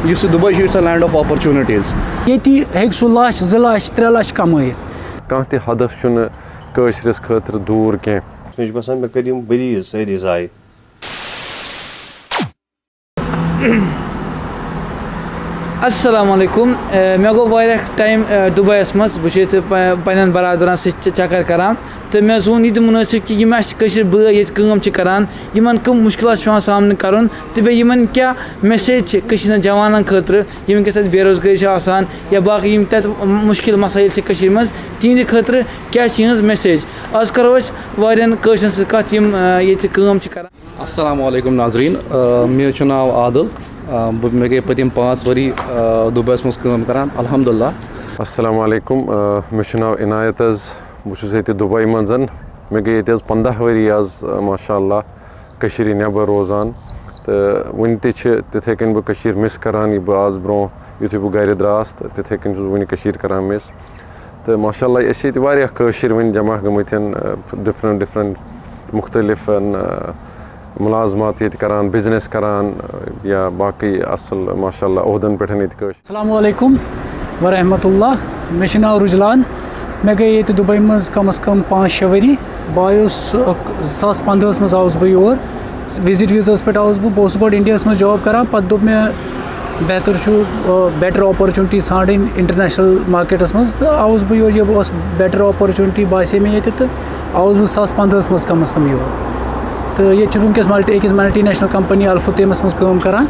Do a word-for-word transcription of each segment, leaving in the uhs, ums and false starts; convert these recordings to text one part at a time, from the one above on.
یُس یہِ دُبے چھُ، it's a land of opportunities. ییٚتی ہیٚکہِ سُہ لَچھ، زٕ لَچھ، ترٛےٚ لَچھ کمٲیِتھ. کانٛہہ تہِ ہدف چھُنہٕ کٲشرِس خٲطرٕ دوٗر کینٛہہ. مےٚ چھُ باسان مےٚ کٔرۍ یِم ؤری سٲری ضایع. السلام علیکم۔ اے، مےٚ گوٚو واریاہ ٹایم، اے، دُبیَس منٛز۔ بہٕ چھُس ییٚتہِ پَ- پنٛنٮ۪ن برادرَن سۭتۍ چ- چکر کران، تہٕ مےٚ زون یہِ تہِ مُنٲسِب کہِ یِم اَسہِ کٲشِر بٲے ییٚتہِ کٲم چھِ کران، یِمَن کٕم مُشکِلات چھِ پٮ۪وان سامنہٕ کَرُن، تہٕ بیٚیہِ یِمَن کیٛاہ میسیج چھِ کٔشیٖرِ ہٕنٛدٮ۪ن جوانَن خٲطرٕ، یِم وٕنکیٚس اَتہِ بے روزگٲری چھِ آسان یا باقٕے یِم تَتہِ مُشکِل مسٲیِل چھِ کٔشیٖرِ منٛز، تِہِنٛدِ خٲطرٕ کیٛاہ چھِ یِہٕنٛز میسیج۔ آز کَرو أسۍ واریاہَن کٲشرٮ۪ن سۭتۍ کَتھ، یِم، اے، ییٚتہِ کٲم چھِ کران۔ السلام علیکم ناظرین۔ آ، مےٚ چھُ ناو عادل۔ آ، بہٕ، مےٚ گٔے پٔتِم پانٛژھ ؤری، آ، دُبیَس منٛز کٲم کران، الحمدللہ۔ السلام علیکم، آ، مےٚ چھُ ناو عنایت حظ۔ بہٕ چھُس ییٚتہِ دُبے منٛز۔ مےٚ گٔے ییٚتہِ حظ پنٛداہ ؤری آز، آ، ماشاء اللہ، کٔشیٖرِ نٮ۪بر روزان۔ تہٕ وٕنہِ تہِ چھِ تِتھَے کٔنۍ بہٕ کٔشیٖر مِس کران، یہِ بہٕ آز برونٛہہ یُتھُے بہٕ گرِ درٛاس، تہٕ تِتھَے کٔنۍ چھُس بہٕ وٕنہِ کٔشیٖر کران مِس۔ تہٕ ماشاء اللہ، أسۍ چھِ ییٚتہِ واریاہ کٲشِرۍ وٕنہِ جمع گٔمٕتۍ، ڈِفرنٛٹ ڈِفرنٛٹ مُختٔلِف، آ، مُلازمات ییٚتہِ کران، بِزنِس کران، آ، یا باقٕے اَصٕل ماشاء اللہ عہدن پٮ۪ٹھ ییٚتہِ کٲشِرۍ۔ السلام علیکم ورحمۃ اللہ۔ مےٚ چھُ ناو رُجلان۔ مےٚ گٔے ییٚتہِ دُبے منٛز کم از کم پانٛژھ شےٚ ؤری۔ بہٕ آیوس، اکھ، زٕ ساس پنٛدہَس منٛز آوُس بہٕ یور۔ وِزِٹ ویٖزاہَس پٮ۪ٹھ آوُس بہٕ۔ بہٕ اوسُس گۄڈٕ اِنڈیاہَس منٛز جاب کران، پَتہٕ دوٚپ مےٚ بہتر چھُ، آ، بیٹر اپرچُنٹی ژھانٛڈٕنۍ اِنٹرنیشنل مارکیٹَس منٛز، تہٕ آوُس بہٕ یور۔ یہِ اوس بیٹر اپرچُنٹی باسے مےٚ ییٚتہِ، تہٕ آوُس بہٕ زٕ ساس پنٛدہَس منٛز کم از کم یور۔ تہٕ ییٚتہِ چھُس بہٕ وٕنکیٚس ملٹی، أکِس ملٹی نیشنل کمپنی الفوتیمَس منٛز کٲم کران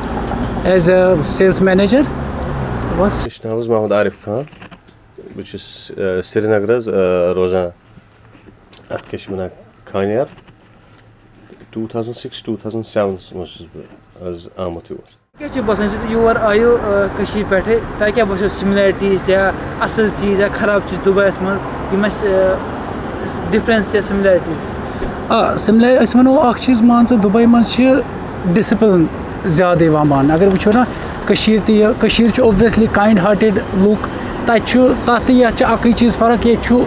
ایز اے سیلز مینیجر۔ بس۔ مےٚ چھُ ناو حظ محمد عارف خان۔ بہٕ چھُس، آ، سرینگر حظ، آ، روزان۔ اَتھ کیٛاہ چھِ وَنان، Khanyar. Two thousand six, two thousand سیوَنَس منٛز چھُس بہٕ حظ آمُت یور۔ کیٛاہ چھِ باسان، یُتھُے تُہۍ یور آیِو، آ، کٔشیٖرِ پٮ۪ٹھٕ، تۄہہِ کیٛاہ باسیو similarities یا اَصٕل چیٖز یا خراب چیٖز دُبیَس منٛز، یِم اَسہِ، آ، difference یا similarities؟ آ، سِملے، أسۍ وَنو اَکھ چیٖز، مان ژٕ، دُبے منٛز چھِ ڈِسپلِن زیادٕ یِوان ماننہٕ۔ اگر وٕچھو نا، کٔشیٖر تہِ یہِ، کٔشیٖر چھُ obviously kind hearted لُکھ، تَتہِ چھُ، تَتھ تہٕ یَتھ چھِ اَکٕے چیٖز فرق، ییٚتہِ چھُ،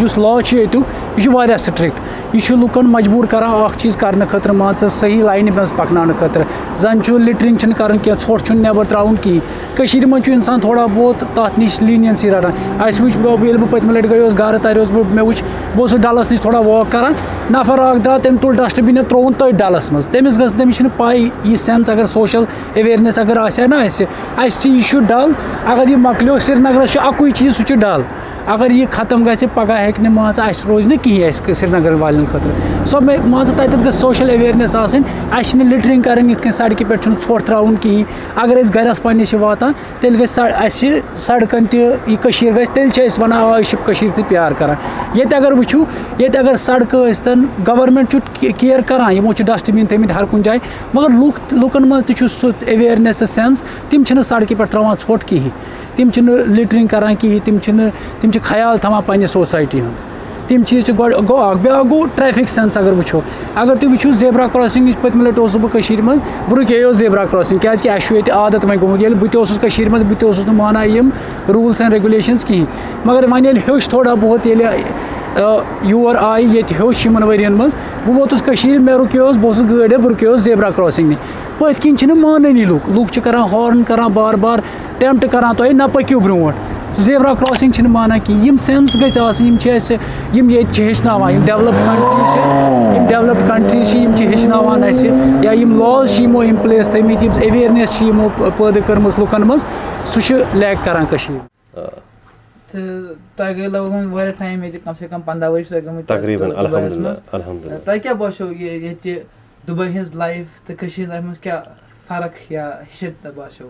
یُس law چھُ ییٚتیُک، یہِ چھُ واریاہ strict۔ یہِ چھُ لُکَن مجبوٗر کَران اَکھ چیٖز کَرنہٕ خٲطرٕ، مان ژٕ، صحیح لاینہِ منٛز پَکناونہٕ خٲطرٕ۔ زَن چھُ littering چھِنہٕ کَرُن کینٛہہ، ژھۄٹھ چھُنہٕ نٮ۪بَر ترٛاوُن کِہیٖنۍ۔ کٔشیٖرِ منٛز چھُ اِنسان تھوڑا بہت تَتھ نِش leniency رَٹان۔ اَسہِ وٕچھ، بہٕ، ییٚلہِ بہٕ پٔتمہِ لَٹہِ گٔیوس گَرٕ، تَتہِ اوسُس بہٕ، مےٚ وٕچھ، بہٕ اوسُس ڈَلَس نِش تھوڑا walk کَران، نَفَر اَکھ درٛاو، تٔمۍ تُل ڈسٹبِن، ترٛووُن تٔتھۍ ڈَلَس منٛز۔ تٔمِس گٔژھ، تٔمِس چھِنہٕ پَے یہِ sense، اگر social awareness اگر آسہِ ہا نا اَسہِ، اَسہِ چھِ، یہِ چھُ ڈَل، اگر یہِ مۄکلیو سرینگرَس چھُ اَکُے چیٖز، سُہ چھُ ڈَل۔ اگر یہِ ختم گژھِ، پگاہ ہیٚکہِ نہٕ، مان ژٕ، اَسہِ روزِ نہٕ کِہیٖنۍ اَسہِ سرینگر والٮ۪ن خٲطرٕ۔ سۄ مےٚ، مان ژٕ، تَتٮ۪تھ گٔژھ social awareness آسٕنۍ۔ اَسہِ چھِنہٕ littering کَرٕنۍ یِتھ کٔنۍ سڑکہِ پٮ۪ٹھ، چھُنہٕ ژھۄٹھ ترٛاوُن کِہیٖنۍ۔ اگر أسۍ گَرَس پنٛنِس چھِ واتان، تیٚلہِ گژھِ سڑ-، اَسہِ چھِ سڑکَن تہِ، یہِ کٔشیٖر گژھِ، تیٚلہِ چھِ أسۍ وَنان، آ، أسۍ چھِ کٔشیٖر سۭتۍ پیار کَران۔ ییٚتہِ اگر وٕچھِو، ییٚتہِ اگر سڑکہٕ ٲسۍتَن، government چھُ care کَران، یِمو چھِ dustbin تھٲیمٕتۍ ہر کُنہِ جایہِ، مگر لُکھ، لُکَن منٛز تہِ چھُ سُہ awareness sense، تِم چھِنہٕ سڑکہِ پٮ۪ٹھ ترٛاوان ژھۄٹھ کِہیٖنۍ۔ تِم چھِنہٕ littering کَران کِہیٖنۍ، تِم چھِنہٕ، تِم چھِ خیال تھاوان پنٛنہِ society ہُنٛد۔ تِم چیٖز چھِ گۄڈٕ، گوٚو اَکھ۔ بیٛاکھ گوٚو traffic sense۔ اگر وٕچھو، اگر تُہۍ وٕچھِو zebra crossing نِش، پٔتمہِ لَٹہِ اوسُس بہٕ کٔشیٖرِ منٛز، بہٕ رُکییوس zebra crossing، کیٛازِکہِ اَسہِ چھُ ییٚتہِ عادت وۄنۍ گوٚمُت۔ ییٚلہِ بہٕ تہِ اوسُس کٔشیٖرِ منٛز، بہٕ تہِ اوسُس نہٕ مانان یِم rules and regulations کِہیٖنۍ۔ مگر وۄنۍ ییٚلہِ ہیوٚچھ تھوڑا بہت، ییٚلہِ، آ، یور آیہِ، ییٚتہِ ہیوٚچھ یِمَن ؤرِیَن منٛز، بہٕ ووتُس کٔشیٖرِ، مےٚ رُکیوس، بہٕ اوسُس گٲڑۍ، بہٕ رُکیوس zebra crossing نِش۔ پٔتھۍ کِنۍ چھِنہٕ مانٲنی لُکھ، لُکھ چھِ کَران horn، کَران بار بار، attempt کَران تۄہہِ نہ پٔکِو برونٛٹھ۔ zebra crossing چھِنہٕ مانان کِہیٖنۍ۔ یِم sense گٔژھۍ آسٕنۍ، یِم چھِ اَسہِ، یِم ییٚتہِ چھِ ہیٚچھناوان، یِم developed countries چھِ، یِم developed countries چھِ، یِم چھِ ہیٚچھناوان اَسہِ، یا یِم laws چھِ یِمو in place تھٲیمٕتۍ، یِم awareness چھِ یِمو پ-، پٲدٕ کٔرمٕژ لُکَن منٛز، سُہ چھُ lack کَران کٔشیٖرِ۔ تہٕ تۄہہِ گٔے لگ بگ وۄنۍ واریاہ ٹایم ییٚتہِ، کم سے کم پنٛداہ ؤری چھِ تۄہہِ گٔمٕتۍ تقریٖباً، دُبیَس الحمدللہ، منٛز۔ الحمدللہ۔ تۄہہِ کیٛاہ باسیو یہِ ییٚتہِ دُبے ہِنٛز life تہٕ کٔشیٖرِ ہِنٛز life منٛز کیٛاہ فرق یا ہِشر تۄہہِ باسیو؟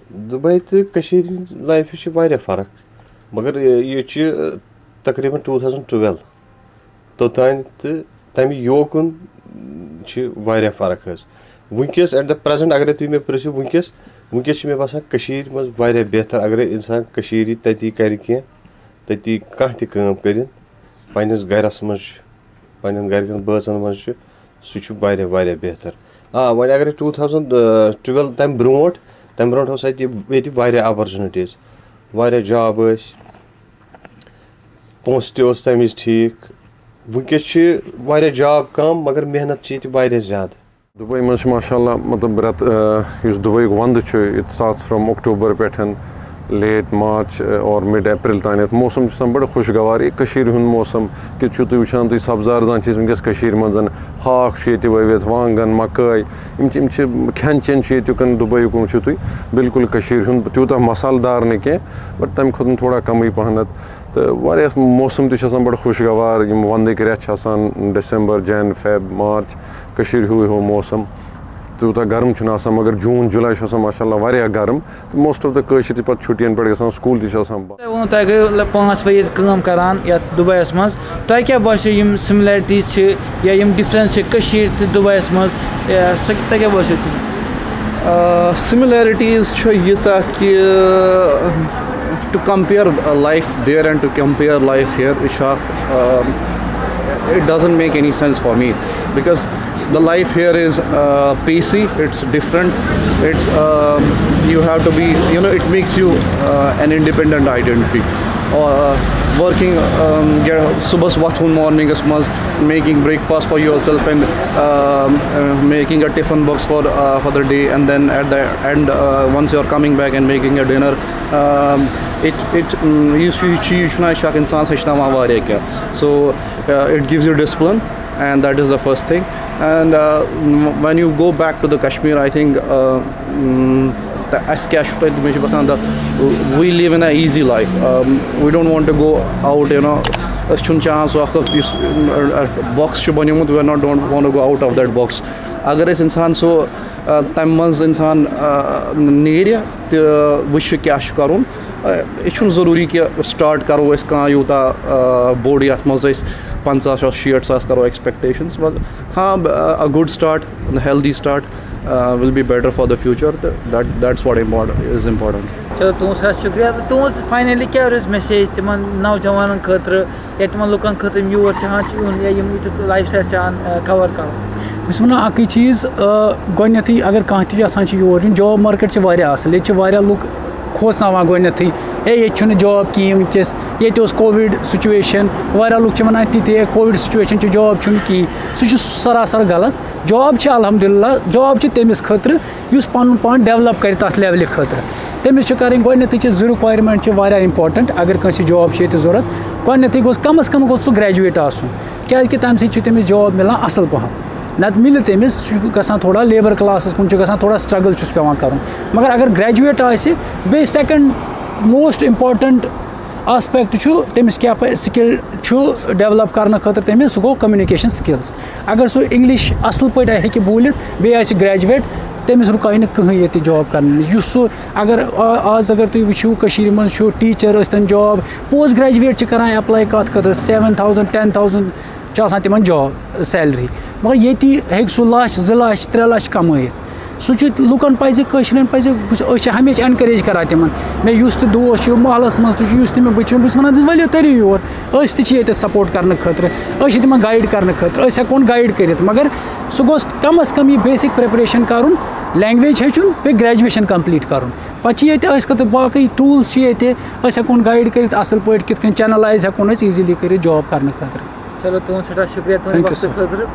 دُبے تہٕ کٔشیٖرِ ہِنٛز life چھِ واریاہ فرق، مگر یہِ، یہِ چھِ، آ، تقریٖباً ٹوٗ تھاوزنٛڈ ٹُوٮ۪ل توٚتام تہٕ تَمہِ یوکُن چھِ واریاہ فرق حظ۔ وٕنکیٚس at the present اگرے تُہۍ مےٚ پرٛژھِو وٕنکیٚس، وٕنکیٚس چھِ مےٚ باسان کٔشیٖرِ منٛز واریاہ بہتر۔ اگرے اِنسان کٔشیٖرِ تَتی کَرِ کینٛہہ، تَتی کانٛہہ تہِ کٲم کٔرِتھ، پنٛنِس گَرَس منٛز چھُ، پنٛنٮ۪ن گَرِکٮ۪ن بٲژَن منٛز چھُ، سُہ چھُ واریاہ، واریاہ بہتر۔ آ، وۄنۍ اگرے ٹوٗ تھاوزنٛڈ ٹُوٮ۪ل تَمہِ برونٛٹھ، تَمہِ برونٛٹھ اوس اَتہِ ییٚتہِ واریاہ opportunities، واریاہ job ٲسۍ، پونٛسہٕ تہِ اوس تَمہِ وِزِ ٹھیٖک۔ وٕنکیٚس چھِ واریاہ job کَم، مگر محنت چھِ ییٚتہِ واریاہ زیادٕ۔ دُبے منٛز چھِ ماشاء اللہ، مطلب، رٮ۪تہٕ، آ، یُس دُبیُک وَندٕ چھُ، it starts from October پٮ۪ٹھ late March، آ، or mid April تانٮ۪تھ۔ موسم چھُ آسان بَڑٕ خوشگوار۔ یہِ کٔشیٖرِ ہُنٛد موسم کیُتھ چھُو تُہۍ وٕچھان؟ تُہۍ سبزار زَن چھِ أسۍ وٕنکیٚس کٔشیٖرِ منٛز، ہاکھ چھُ ییٚتہِ ؤوِتھ، وانٛگَن، مَکٲے، یِم چھِ، یِم چھِ کھٮ۪ن چٮ۪ن چھُ ییٚتیُک، دُبیُک چھُو تُہۍ بِلکُل کٔشیٖرِ ہُنٛد تیوٗتاہ مصالہٕ دار نہٕ کینٛہہ، but تَمہِ کھۄتہٕ تھوڑا کَمٕے پَہنَتھ۔ تہٕ واریاہ موسم تہِ چھُ آسان بَڑٕ خوشگوار، یِم وَندٕکۍ رٮ۪تھ چھِ آسان، December، Jan، Feb، March، کٔشیٖرِ ہیوٗ ہیوٗ موسم۔ تیوٗتاہ گرم چھُنہٕ آسان، مگر June، July چھُ آسان ماشاء اللہ واریاہ گرم۔ تہٕ most of the کٲشِر چھِ پَتہٕ چھُٹیَن پٮ۪ٹھ گژھان، سکوٗل تہِ چھُ آسان بنٛد۔ تۄہہِ ووٚنوُ، تۄہہِ گٔیو لگ-، پانٛژھ ؤری کٲم کران یَتھ دُبیَس منٛز۔ تۄہہِ کیٛاہ باسیو، یِم similarities چھِ یا یِم difference چھِ کٔشیٖرِ تہٕ دُبیَس منٛز، یا سۄ، تۄہہِ کیٛاہ باسیو تِم؟ Similarities چھِ ییٖژاہ کہِ to compare life there and to compare life here، یہِ چھُ اکھ، it doesn't make any sense for me because the life here is pacey, it's different, it's, you have to be, you know, it makes you an independent identity. Or working, صُبحَس وۄتھُن morningَس منٛز، making breakfast for yourself and making a tiffin box for for the day, and then at the end, once you are coming back and making a dinner, it it یُس یہِ چیٖز چھُنہ، یہِ چھُ اَکھ اِنسانَس ہیٚچھناوان واریاہ کینٛہہ۔ So it gives you discipline, and that is the first thing. And when you go back to the Kashmir, I think اَسہِ کیٛاہ چھُ تَتہِ، مےٚ چھُ باسان the we live in a easy life. We don't want to go out, you know. أسۍ چھُنہٕ چاہان سُہ اَکھ یُس box چھُ بَنیومُت، we are not, don't want to go out of that box. اگر أسۍ اِنسان سُہ تَمہِ منٛز اِنسان نیرِ تہٕ وٕچھِ کیٛاہ چھُ کَرُن۔ یہِ چھُنہٕ ضروٗری کہِ start کَرو أسۍ کانٛہہ یوٗتاہ بوٚڑ، یَتھ منٛز أسۍ پنٛژاہ ساس شیٹھ ساس کَرو expectations، but ہاں، a good start, healthy start will be better for the future. تہٕ that that's what important is important. چلو، تُہُنٛد سٮ۪ٹھاہ شُکریہ۔ تُہُنٛز finally کیٛاہ روزِ message تِمَن نوجوانَن خٲطرٕ یا تِمَن لُکَن خٲطرٕ یِم یور چاہان چھِ یُن یا یِم ییٚتیُک lifestyle چاہان cover کَرُن؟ بہٕ چھُس وَنان اَکٕے چیٖز، گۄڈٕنٮ۪تھٕے اگر کانٛہہ تہِ یَژھان چھِ یور یُن، job market چھِ واریاہ اَصٕل، ییٚتہِ چھِ واریاہ لُکھ کھوژناوان گۄڈٕنٮ۪تھٕے، ہے ییٚتہِ چھُنہٕ job کِہیٖنۍ وٕنکیٚس، ییٚتہِ اوس Covid situation، واریاہ لُکھ چھِ وَنان تِتہِ، ہے Covid situation چھُ، job چھُنہٕ کِہیٖنۍ۔ سُہ چھُ سراسر غلط۔ Job چھِ الحمدللہ، job چھِ تٔمِس خٲطرٕ یُس پَنُن پان develop کَرِ تَتھ levelہِ خٲطرٕ۔ تٔمِس چھِ کَرٕنۍ گۄڈٕنٮ۪تھٕے چھِ زٕ requirement چھِ واریاہ important۔ اگر کٲنٛسہِ job چھِ ییٚتہِ ضوٚرَتھ، گۄڈٕنٮ۪تھٕے گوٚژھ کَمَس کَم گوٚژھ سُہ graduate آسُن، کیٛازِکہِ تَمہِ سۭتۍ چھُ تٔمِس job مِلان اَصٕل پَہَم۔ نَتہٕ مِلہِ تٔمِس، سُہ چھُ گژھان تھوڑا labour classَس کُن چھُ گژھان، تھوڑا struggle چھُس پٮ۪وان کَرُن۔ مگر اگر graduate آسہِ، بیٚیہِ second most important aspect چھُ تٔمِس کیٛاہ پَزِ، skill چھُ develop کَرنہٕ خٲطرٕ تٔمِس، سُہ گوٚو communication skills۔ اگر سُہ English اَصٕل پٲٹھۍ ہیٚکہِ بوٗلِتھ، بیٚیہِ آسہِ graduate، تٔمِس رُکاوِ نہٕ کٕہٕنۍ ییٚتہِ job کَرنہٕ نِش۔ یُس سُہ، اگر آ-، آز اگر تُہۍ وٕچھِو کٔشیٖرِ منٛز چھُ teacher ٲسۍتَن job، post graduate چھِ کَران apply کَتھ خٲطرٕ؟ Seven thousand, ten thousand چھِ آسان تِمَن job salary، مگر ییٚتی ہیٚکہِ سُہ لَچھ، زٕ لَچھ، ترٛےٚ لَچھ کَمٲیِتھ۔ سُہ چھُ، لُکَن پَزِ، کٲشرٮ۪ن پَزِ، بہٕ چھُس، أسۍ چھِ ہمیشہِ encourage کَران تِمَن۔ مےٚ یُس تہِ دوس چھُ محلَس منٛز تہِ چھُ، یُس تہِ مےٚ بٕتھِ چھُ، بہٕ چھُس وَنان، ؤلِو تٔرِو یور، أسۍ تہِ چھِ ییٚتٮ۪تھ support کَرنہٕ خٲطرٕ، أسۍ چھِ تِمَن guide کَرنہٕ خٲطرٕ، أسۍ ہٮ۪کون guide کٔرِتھ، مگر سُہ گوٚژھ کَم از کَم یہِ basic preparation کَرُن، language ہیٚچھُن، بیٚیہِ graduation complete کَرُن۔ پَتہٕ چھِ ییٚتہِ أسۍ خٲطرٕ باقٕے tools چھِ ییٚتہِ، أسۍ ہٮ۪کون guide کٔرِتھ اَصٕل پٲٹھۍ، کِتھ کٔنۍ channelize ہٮ۪کون أسۍ easily کٔرِتھ job کَرنہٕ خٲطرٕ۔ چلو، تُہُنٛد سٮ۪ٹھاہ شُکریہ تُہٕنٛدِ Thank you, وقتہٕ sir. خٲطرٕ۔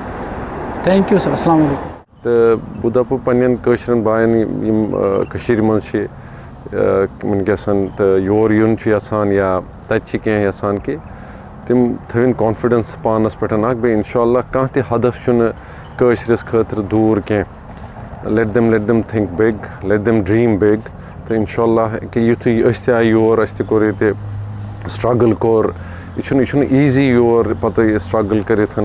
Thank you, sir. السلام علیکم۔ تہٕ بہٕ دَپہٕ پنٛنٮ۪ن کٲشرٮ۪ن بایَن، یِم، یِم، آ، کٔشیٖرِ منٛز چھِ، آ، وٕنکیٚس تہٕ یور یُن چھُ یَژھان یا تَتہِ چھِ کینٛہہ یَژھان کہِ تِم تھٲوِن confidence پانَس پٮ۪ٹھ اَکھ، بیٚیہِ اِنشاء اللہ کانٛہہ تہِ ہدف چھُنہٕ کٲشرِس خٲطرٕ دوٗر کینٛہہ۔ Let them, let them think big, let them dream big. تہٕ اِنشاء اللہ کہِ یُتھُے أسۍ تہِ آے یور، اَسہِ تہِ کوٚر ییٚتہِ struggle کوٚر، یہِ چھُنہٕ، یہِ چھُنہٕ easy یور پَتہٕ یہِ struggle کٔرِتھ، آ،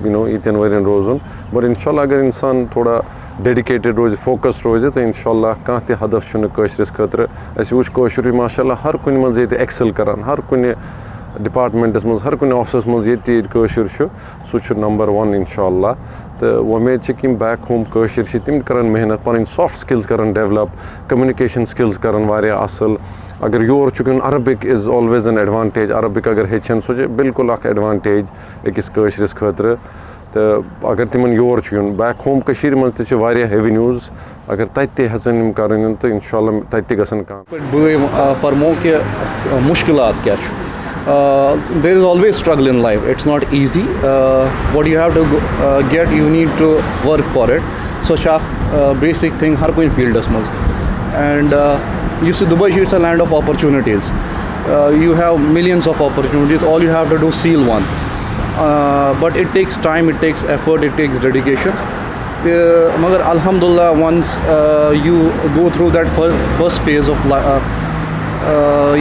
you know، ییٖتٮ۪ن ؤرِین روزُن۔ But اِنشاء اللہ اگر اِنسان تھوڑا dedicated روزِ، focus روزِ، تہٕ اِنشاء اللہ کانٛہہ تہِ ہدف چھُنہٕ کٲشرِس خٲطرٕ۔ اَسہِ وٕچھ کٲشُر چھُ ماشاء اللہ ہر کُنہِ منٛز ییٚتہِ excel کَران، ہر کُنہِ departmentس منٛز، ہر کُنہِ officeس منٛز ییٚتہِ تہِ ییٚتہِ کٲشُر چھُ، سُہ چھُ number one اِنشاء اللہ۔ تہٕ وۄمید چھِ کہِ یِم back home کٲشِر چھِ، تِم کَرَن محنت، پَنٕنۍ soft skills کَرَن develop، communication skills کَرَن واریاہ اَصٕل۔ اگر یور چھُکھ یُن، Arabic is always an advantage۔ Arabic اگر ہیٚچھَن، سُہ چھُ بِلکُل اَکھ advantage أکِس کٲشرِس خٲطرٕ۔ تہٕ اگر تِمَن یور چھُ یُن، back home کٔشیٖرِ منٛز تہِ چھِ واریاہ avenues، اگر تَتہِ تہِ ہٮ۪ژَن یِم کَرٕنۍ یُن، تہٕ اِنشاء اللہ تَتہِ تہِ گژھن کانٛہہ۔ پٲٹھۍ بٲے، آ، فرمو کہِ، آ، مُشکِلات کیٛاہ چھُ؟ Uh, there is always struggle in life. It's not easy. Uh, what you have to go, uh, get, you need to work for it. سۄ چھِ اَکھ بیسِک تھِنٛگ ہر کُنہِ فیٖلڈَس منٛز. اینڈ یُس یہِ دُبے چھُ, it's a land of opportunities. You have millions of opportunities. All you have to do, seal one. But it takes time, it takes effort, it takes dedication. تہٕ مگر الحمدللہ, once you go through that first phase of,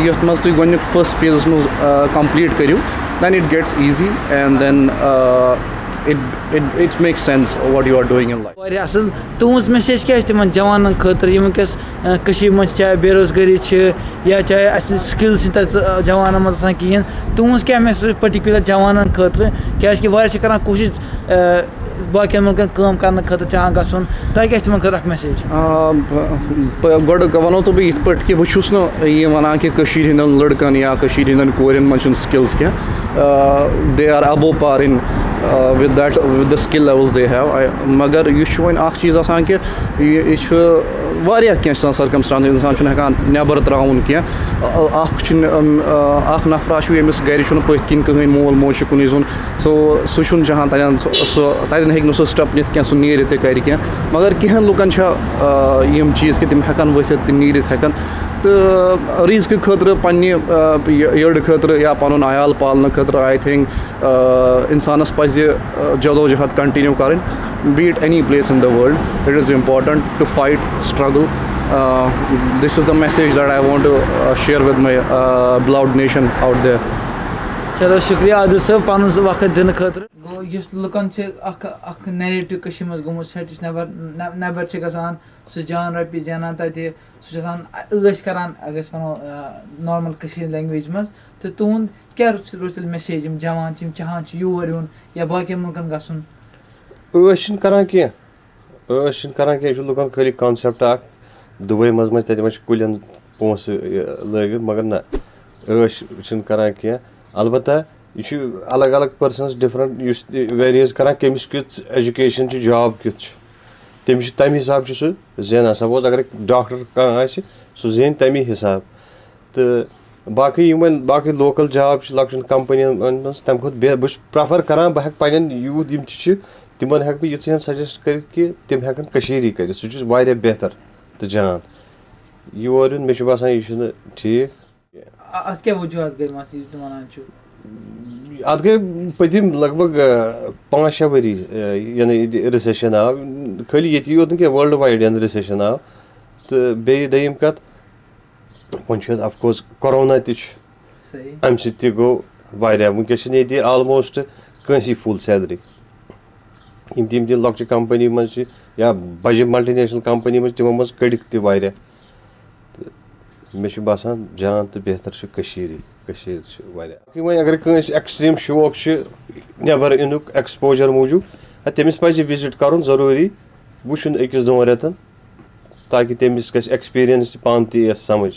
یَتھ منٛز تُہۍ گۄڈٕنیُک first فیزَس منٛز complete کٔرِو, then it gets easy, and then it it it makes sense what you are doing in life. واریاہ اَصٕل. تُہٕنٛز میسیج کیٛاہ چھِ تِمَن جوانَن خٲطرٕ یِم وٕنکیٚس کٔشیٖرِ منٛز چھِ, چاہے بے روزگٲری چھِ یا چاہے اَسہِ سِکِل چھِ تَتہِ جوانَن منٛز آسان کِہیٖنۍ؟ تُہٕنٛز کیٛاہ میسیج پٔٹِکیوٗلَر جوانَن خٲطرٕ؟ کیٛازِکہِ واریاہ چھِ کَران کوٗشِش باقیَن مُلکَن کٲم کَرنہٕ خٲطرٕ چاہان گژھُن, تۄہہِ کیٛاہ چھِ تِمَن خٲطرٕ اَکھ میسیج؟ گۄڈٕ وَنو تہٕ بہٕ یِتھ پٲٹھۍ کہِ بہٕ چھُس نہٕ یہِ وَنان کہِ کٔشیٖرِ ہِنٛدٮ۪ن لٔڑکَن یا کٔشیٖرِ ہِنٛدٮ۪ن کورٮ۪ن منٛز چھِنہٕ سِکِلٕز کینٛہہ. They are above par in with that, with the skill levels they have. مگر یہِ چھُ وۄنۍ اَکھ چیٖز آسان کہِ یہِ یہِ چھُ واریاہ کینٛہہ چھِ آسان سٔرکَمسٹانسٕز, اِنسان چھُنہٕ ہٮ۪کان نٮ۪بَر ترٛاوُن کینٛہہ. اَکھ چھِنہٕ اَکھ نفرا چھُ ییٚمِس گَرِ چھُنہٕ پٔتھۍ کِنۍ کٕہٕنۍ مول موج چھُ کُنُے زوٚن, سو سُہ چھُنہٕ چاہان تَتٮ۪ن سُہ سُہ تَتٮ۪ن ہیٚکہِ نہٕ سُہ سٹٮ۪پ نِتھ کینٛہہ, سُہ نیٖرِتھ تہِ کَرِ کینٛہہ. مگر کینٛہَن لُکَن چھےٚ یِم چیٖز کہِ تِم ہٮ۪کَن ؤتھِتھ تہٕ نیٖرِتھ ہٮ۪کَن. تہٕ رِزقہٕ خٲطرٕ, پنٛنہِ یٔڑ خٲطرٕ یا پَنُن عیال پالنہٕ خٲطرٕ, I think اِنسانَس پَزِ جدوجہد کَنٹِنیوٗ کَرٕنۍ, be it any place in the world, it is important to fight, struggle. This is the message that I want to share with my beloved nation out there. چلو شُکریہ عادل صٲب پَنُن سُہ وقت دِنہٕ خٲطرٕ. گوٚو یُس لُکَن چھِ اَکھ اَکھ نیریٹِو کٔشیٖرِ منٛز گوٚمُت سیٹ, یُس نٮ۪بَر نٮ۪- نٮ۪بَر چھِ گژھان, سُہ چھِ جان رۄپیہِ زینان تَتہِ, سُہ چھِ آسان, عٲش کَران, اگر أسۍ وَنو نارمَل کٔشیٖرِ لینگویج منٛز. تہٕ تُہُنٛد کیٛاہ روٗد روٗد تیٚلہِ میسیج؟ یِم جوان چھِ, یِم چاہان چھِ یور یُن یا باقیَن مُلکَن گژھُن. عٲش چھِنہٕ کَران کینٛہہ. عٲش چھِنہٕ کَران کینٛہہ. یہِ چھُ لُکَن خٲلی کانسیپٹ اَکھ, دُبے منٛز منٛز تَتہِ ما چھِ کُلٮ۪ن پونٛسہٕ یہِ لٲگِتھ, مگر نہ, عٲش چھِنہٕ کَران کینٛہہ. البتہ یہِ چھُ الگ الگ پٔرسَنَس ڈِفرَنٛٹ, یُس تہِ ویریز کَران کٔمِس کیُتھ ایجوکیشَن چھُ, جاب کیُتھ چھُ, تٔمِس چھُ تَمہِ حِساب چھُ سُہ زینان. سپوز اگر ڈاکٹر کانٛہہ آسہِ, سُہ زینہِ تَمی حِساب. تہٕ باقٕے یِم وۄنۍ باقٕے لوکَل جاب چھِ لۄکٹٮ۪ن کَمپٔنِیَن منٛز, تَمہِ کھۄتہٕ بے- بہٕ چھُس پرٛفَر کَران بہٕ ہٮ۪کہٕ پنٛنٮ۪ن یوٗتھ یِم تہِ چھِ, تِمَن ہٮ۪کہٕ بہٕ یِژھ ہِن سَجَسٹ کٔرِتھ کہِ تِم ہٮ۪کَن کٔشیٖرِ کٔرِتھ. سُہ چھُ واریاہ بہتر تہٕ جان. یور یُن مےٚ چھُ باسان یہِ چھُنہٕ ٹھیٖک. اَ- اَتھ کیٛاہ وجوٗہات گٔے مَس یُس تُہۍ وَنان چھِو؟ اَتھ گٔے پٔتِم لگ بگ پانٛژھ شےٚ ؤری, یعنی رِسیشن آو, خٲلی ییٚتی یوت نہٕ کینٛہہ, ورلڈ وایڈ یَنہٕ رِسیشن آو. تہٕ بیٚیہِ دوٚیِم کَتھ, وۄنۍ چھُ یَتھ آف کورس کورونا تہِ چھُ, صحیح. اَمہِ سۭتۍ تہِ گوٚو واریاہ. وٕنکیٚس چھِنہٕ ییٚتہِ آلموسٹ کٲنٛسی فُل سیلری. یِم تہِ یِم تہِ لۄکچہِ کمپنی منٛز چھِ یا بجہِ ملٹی نیشنل کمپنی منٛز چھِ, تِمو منٛز کٔڑِکھ تہِ واریاہ. تہٕ مےٚ چھُ باسان جان تہٕ بہتر چھُ کٔشیٖرِ. کٔشیٖر چھِ واریاہ. باقٕے وۄنۍ اگر کٲنٛسہِ ایکسٹریم شوق چھُ نٮ۪بر یِنُک ایکسپوجر موٗجوٗب, تہٕ تٔمِس پزِ وِزِٹ کرُن ضروٗری, وٕچھُن أکِس دۄن رٮ۪تن, تاکہِ تٔمِس گژھِ ایکسپیرینس تہِ پانہٕ تہِ یِیَس سمجھ.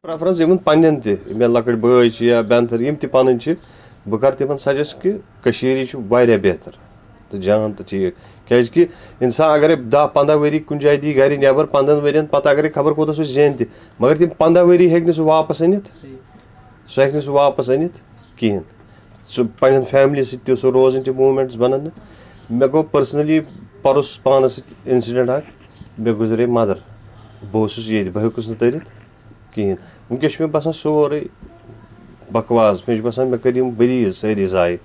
پریفرنس یِمن پننٮ۪ن تہِ, مےٚ لۄکٕٹۍ بٲے چھِ یا بیٚنتھٕر, یِم تہِ پنٕنۍ چھِ, بہٕ کرٕ تِمن سجسٹ کہِ کٔشیٖرِ چھُ واریاہ بہتر تہٕ جان تہٕ ٹھیٖک. کیازِ کہِ انسان اگرے دَہ پنٛداہ ؤری کُنہِ جایہِ دی گرِ نٮ۪بر, پنٛدہن ؤرین پتہٕ اگرے خبر کوٗتاہ سُہ زینہِ تہِ, مگر تِم پنٛداہ ؤری ہیٚکہِ نہٕ سُہ واپس أنِتھ, سُہ ہیٚکہِ نہٕ سُہ واپس أنِتھ کِہینۍ. سُہ پننٮ۪ن فیملی سۭتۍ تہِ سُہ روزٕنۍ تہِ موٗمینٹس بنن نہٕ. مےٚ گوٚو پٔرسنلی پرُس پانس سۭتۍ انسیڈنٹ اکھ, مےٚ گُزرے مدر, بہٕ اوسُس ییٚتہِ, بہٕ ہیوٚکُس نہٕ تٔرِتھ کِہیٖنۍ. وٕنکیٚس چھُ مےٚ باسان سورُے بکواس. مےٚ چھُ باسان مےٚ کٔرۍ یِم ؤری سٲری ضایع.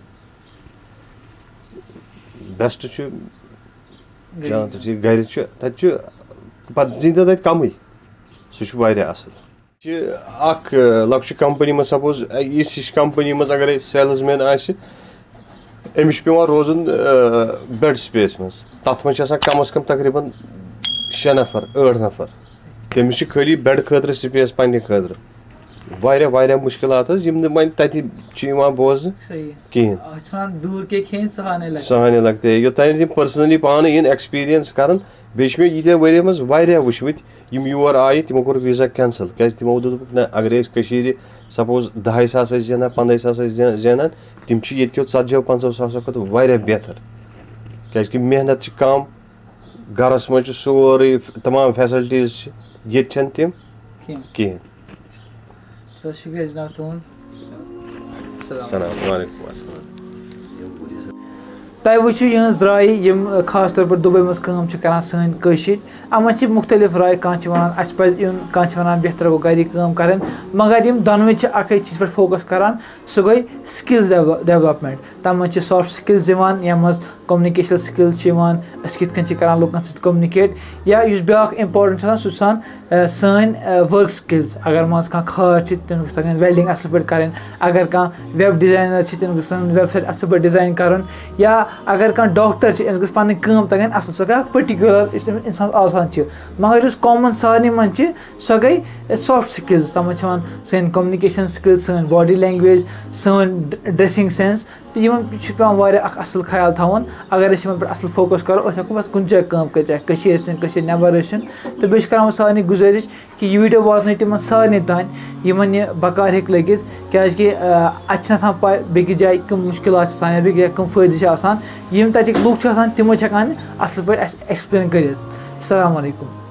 بیسٹ چھُ جان تہِ چھُ گرِ چھُ, تَتہِ چھُ پَتہٕ زیٖنۍ تَتہِ کَمٕے. سُہ چھُ واریاہ اَصٕل. چھِ اَکھ لۄکچہِ کَمپٔنی منٛز, سَپوز یِژھ ہِش کَمپٔنی منٛز اَگرَے سیلٕز مین آسہِ, أمِس چھُ پٮ۪وان روزُن بیڈ سپیس منٛز. تَتھ منٛز چھِ آسان کَم از کَم تقریٖباً شےٚ نفر, ٲٹھ نفر. تٔمِس چھِ خٲلی بیڈ خٲطرٕ سپیس پننہِ خٲطرٕ. واریاہ واریاہ مُشکِلات حظ, یِم نہٕ وۄنۍ تَتہِ چھِ یِوان بوزنہٕ صحیح. کِہیٖنۍ. اَتھ چھِ وَنان دوٗر کے کھیٚنۍ سہانے لگتے. سہانے لگتے, یوٚتام یِم پٔرسنلی پانہٕ یِن ایکسپیرینس کرن. بیٚیہِ چھِ مےٚ ییٖتیٛاہ ؤرۍ یَس منٛز واریاہ وٕچھمٕتۍ, یِم یور آیہِ, تِمو کوٚر ویٖزا کینسل, کیازِ تِمو دوٚپُکھ نہ, اگرے أسۍ کٔشیٖرِ سپوز دَہے ساس ٲسۍ زینان, پنٛدہے ساس ٲسۍ زین- زینان, تِم چھِ ییٚتہِ کیو ژتجی ہو پنٛژاہو ساسو کھۄتہٕ واریاہ بہتر, کیازِ کہِ محنت چھِ کم, گرس منٛز چھُ سورُے, تمام فیسلٹیٖز چھِ, ییٚتہِ چھنہٕ تِم کینٛہہ. کِہینۍ. تہٕ شُکریہ جناب تُہُنٛد. السلام علیکم ورحمۃ اللہ۔ تۄہہِ وٕچھِو یِہٕنٛز راے، یِم خاص طور پٲٹھۍ دُبے منٛز کٲم چھِ کران سٲنۍ کٲشِر، یِمن چھِ مُختٔلِف راے۔ کانٛہہ چھِ وَنان اَسہِ پَزِ یُن، کانٛہہ چھِ وَنان بہتر گوٚو گَرِ کٲم کَرٕنۍ۔ مگر یِم دۄنوَے چھِ اَکٕے چیٖز پٮ۪ٹھ فوکَس کران، سُہ گٔے سِکِلز ڈیولپمنٹ۔ تَتھ منٛز چھِ سافٹ سِکِلز یِوان، یَتھ منٛز کمنِکیشن سِکِلز چھِ یِوان، أسۍ کِتھ کٔنۍ چھِ کران لُکَن سۭتۍ کمنِکیٹ۔ یا یُس بیٛاکھ اِمپاٹَنٹ چھُ آسان، سُہ چھُ آسان سٲنۍ ؤرٕک سِکِلز۔ اگر منٛز کانٛہہ کھاد چھِ، تٔمِس گژھِ تَگٕنۍ ویلڈِنٛگ اَصٕل پٲٹھۍ کَرٕنۍ۔ اگر کانٛہہ ویب ڈِزاینَر چھِ، تٔمِس گژھِ تَگٕنۍ ویب سایٹ اَصٕل پٲٹھۍ ڈِزاین کَرُن۔ یا اگر کانٛہہ ڈاکٹر چھِ، أمِس گژھِ پَنٕنۍ کٲم تَگٕنۍ اَصٕل۔ سۄ گٔے اَکھ پٔٹِکیوٗلَر یُس تٔمِس اِنسانَس آسان چھِ۔ مگر یُس کامَن سارنٕے منٛز چھِ، سۄ گٔے سافٹ سِکِلز۔ تَتھ منٛز چھِ یِوان سٲنۍ کمنِکیشن سِکِلز، سٲنۍ باڈی لینگویج، سٲنۍ ڈریسِنٛگ سینس۔ تہٕ یِمَن چھُ پٮ۪وان واریاہ اَکھ اَصٕل خیال تھاوُن۔ اگر أسۍ یِمَن پٮ۪ٹھ اَصٕل فوکَس کَرو، أسۍ ہٮ۪کو بَس کُنہِ جایہِ کٲم کٔرِتھ، چاہے کٔشیٖرِ ٲسِن، کٔشیٖرِ نٮ۪بَر ٲسِن۔ تہٕ بیٚیہِ چھِ کَران بہٕ سارنٕے گُزٲرِش کہِ یہِ ویٖڈیو واتنٲیِو تِمَن سارنٕے تام، یِمَن یہِ بکار ہیٚکہِ لٔگِتھ، کیٛازِکہِ، آ، اَتہِ چھِنہٕ آسان پَے بیٚکِس جایہِ کٕم مُشکِلات چھِ آسان یا بیٚکِس جایہِ کٕم فٲیدٕ چھِ آسان۔ یِم تَتِکۍ لُکھ چھِ آسان، تِمَے چھِ ہٮ۪کان اَصٕل پٲٹھۍ اَسہِ ایکسپلین کٔرِتھ۔ السلام علیکم۔